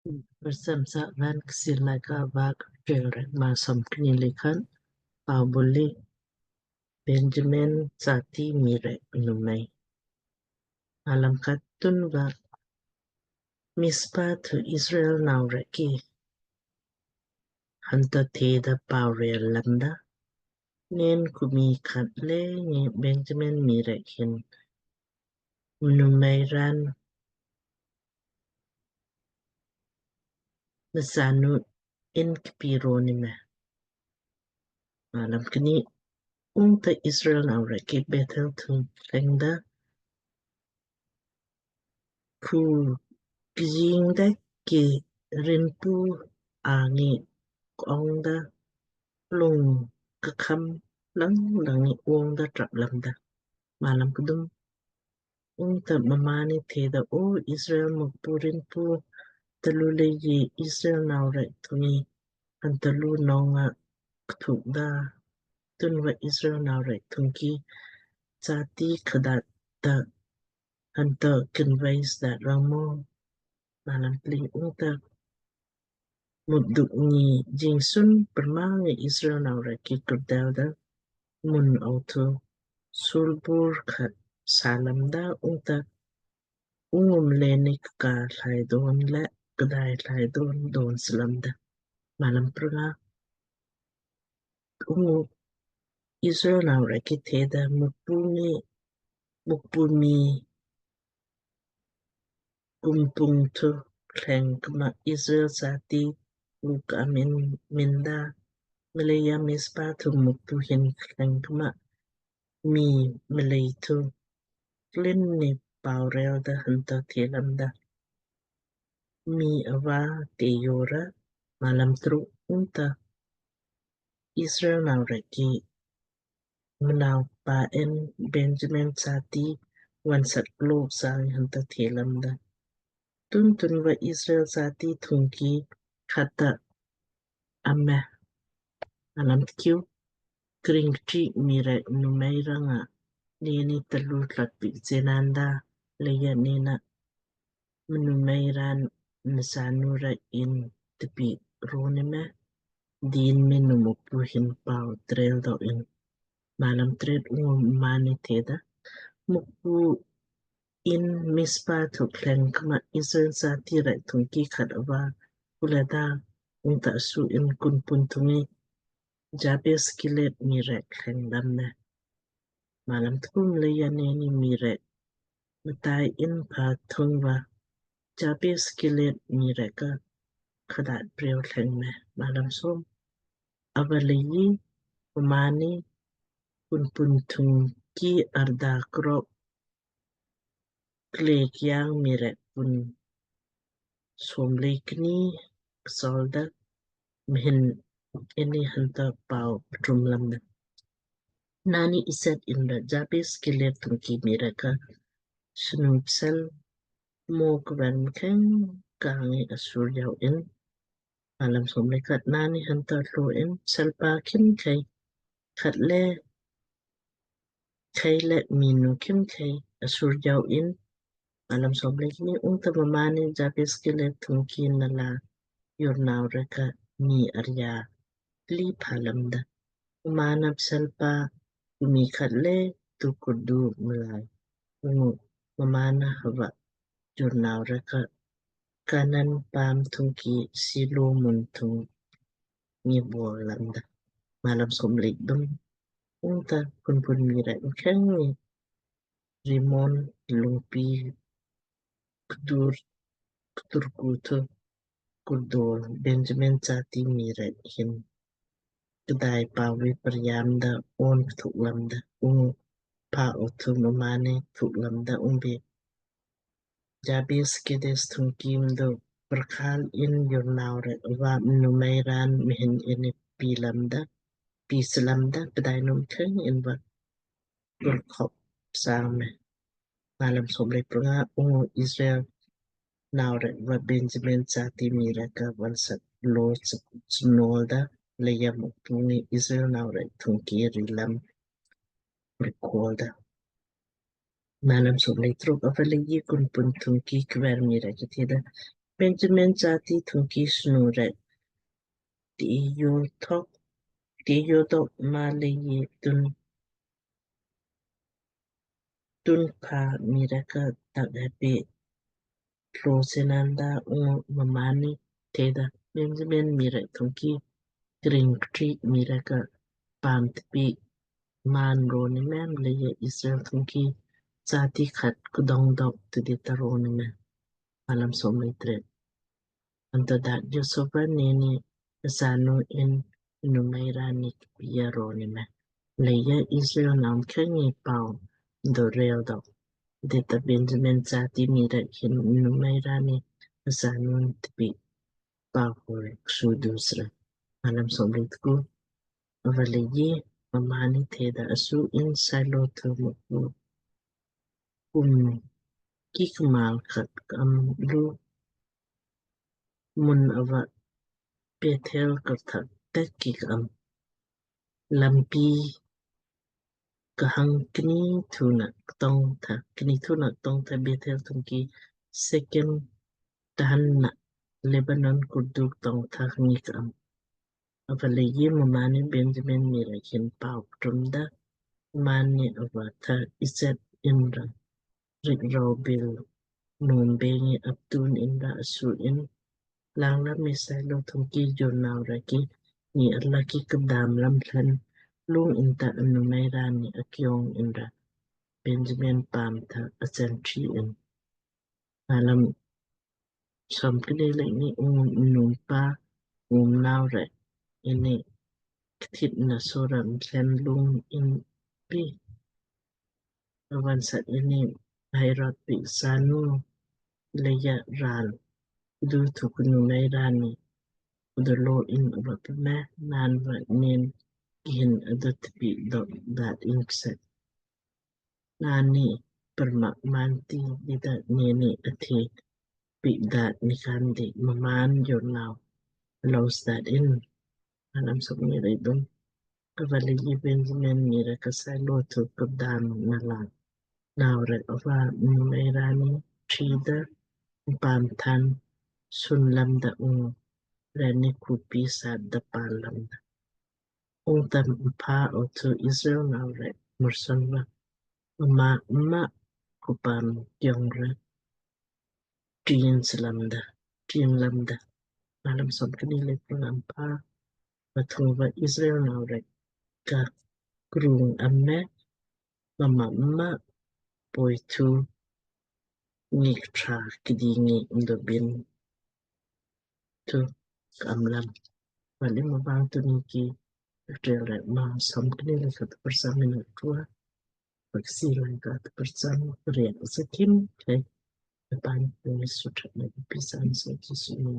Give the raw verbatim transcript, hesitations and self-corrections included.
Kprcham sa raan Kchiir Laaika va Kikteelrek maa somkni le khat. Pau buli Benjamin jati mii rek numei. Malam khat. Tunva Mispa thu Israel nau rek ki hanta theda pau rel lamda, nen ku mii khat le ngi Benjamin mii rek hin mnumei raan msanu in kpii ro ni me. Malam kni. Ungta Israel nau rek ki Bethel thu thlengda, ku kjing da ki rinpu angi kong da, lung kakham lang lang ngi ong da trap lamda. Malam kdum. Ungta mmaanni theda, O Israel Mukpu rinpu, talu leiji Israel nau rek thungi hantalu nong nga kthuk da? Tunva Israel nau rek thungki jati khadat ta hanta kinvais da ramo? Malam pli. Ungta mutduk ni jingsun prmang ngi Israel nau rek ki kurdel da mun au thu sulbur khat sa lamda, ungta ungum leni kka thlai don le kdai thlai don don slamda. Malam prnga. Ungu Israel nau rek ki theda, Mukpu mi, Mukpu mi kumpung thu thleng kma Israel jati uk amin minda, mleija Mispa thu Mukpu hin thleng kma mii mlei thu klin ni pau rel da hanta the lamda, mii ava te jora. Malam truk. Ungta Israel nau rek ki mnau pa en Benjamin jati vonsat klok sang hanta the lamda, Tun tunva Israel jati thungki khat ta ame. Malam tkiu. Kring kti mii rek numei rang nga neni talu tlat pik jenanda, leija nena mnumei raan msanu rek in tpik ro ni me, din me nu Mukpu hin pau trel do in. Malam tret. Ungu mmaanni theda, Mukpu in Mispa thu thleng kma Israel jati rek thungki khat ava kula da? Ungta su in kunpun thungi Jabes Gilead mii rek thleng lam me. Malam tku. Mleija neni mii rek mtai in pa thungva Jabes Gilead mii rek ka khadat preu thleng me. Malam som. Ava leiji mmaanni kunpun thungki arda krok kle kyang mii rek pun som le kni ksolda mhin inni hanta pau ptrum lamda, Nani iset inda Jabes Gilead thungki mii rek ka snu psel mo kver mkheng kangi asur jau in. Malam som le khat. Nani hanta tlo in, pselpa khimkhei khat le khei le minu khimkhei asur jau in. Malam som le kni. Ungta mmaanni Jabes Gilead thungki nala jurnau rek ka mii arja pli pha lamda, Mmaanna pselpa ku mii khat le tu kurdu mlai. Ungu mmaanna hava jurnau rek ka Kanan paam thungki Silo mun thung ngi bol lamda. Malam som le kthum. Ungta kunpun mii rek mkheng ngi Rimon lungpi ktur ktur ku thu kurdol Benjamin jati mii rek hin kdai pau vi parjam da on kthuk lamda. Ungu pa o thu mmaanni thuk lamda, ungbi Jabes Gilead thungki mdo prkhal in jurnau rek va mnumei raan mhin inni pi lamda, pi slamda, pdainu mkheng in va kurkhop sang me. Malam som le prnga. Ungu Israel nau rek va Benjamin jati mii rek ka vonsat lo snolda, leija Mukpu ngi Israel nau rek thungki rilam rikolda. Malam som le truk. Ava leiji kunpun thungki kver mii rek ki theda, Benjamin jati thungki snu rek ti yo thok, ti yo dok ma leiji tun, tun pha mii rek ka tak heppi tlo senanda ungu mmaanni theda, Benjamin mii rek thungki kring tri mii rek ka paam tpiik maan ro ni me, mleija Israel thungki jati khat kdong dok tidi ta ro ni me. Malam som lei tret. Anto daat joso va neini asanu in numei raan ni kpii ro ni me, mleija Israel nau mkheng ngi pau do rel dok. Dita Benjamin jati mii rek hin numei raan ni asanu in tpiik pau hur ksu du sra. Malam som lei tku. Ava leiji mmaanni theda, Asu in Sailo thu Mukpu kum ki kmaal khat kam lu mun ava Bethel kurthak tek ki kam lampi kahang kni thuna ktong tha, kni thuna ktong tha Bethel thungki Sekem tahan na Lebanon kurdu ktong tha ngi kam. Ava leiji mmaanni Benjamin mii rek hin pau ptum da, mmaanni ava tha ichet inra rik rou bil num bengi aptun inra asu in, Langlam mii Sailo thungki jurnau rek ki ni arlak ki kdam lam thlan lung inta anumei raan ni akiong inra Benjamin paam tha achen tri in. Malam som kni lei ni. Ungu mnumpa ungu mnau rek inni kthit na sora mthlen lung in pi. Avan sat inni Hairot pi sanu leija ral du thu knu mei raan ni du lo in ava pme, naan va nen kihin adu tpiik dok daat in kset. Naanni permak manti dida neini athe piik daat ni kandi mmaan jurnau lo sdat in. Malam som kni lei dum. Ava leiji Benjamin mii rek ka Sailo thu kdam na la nau rek ava numei raan ni trida mpaam than sun lamda ungu raan ni khupi sat da pal lamda. Ungta mpha ava thu Israel nau rek murson va mma mma kupaam kiong rek trin slamda, trin lamda. Malam som kni lei pnga. Mpha va thu va Israel nau rek ka krung am me, mma mma poi thu ngi ktra kdi ngi mdo bin thu ka am lam. Vali mma bang thu ngi ki Israel rek. Malam som kni lei khat persam ina tua. Paksi lei khat persam riak sakim ke depan ni sutrat na pisan sa ki sunu.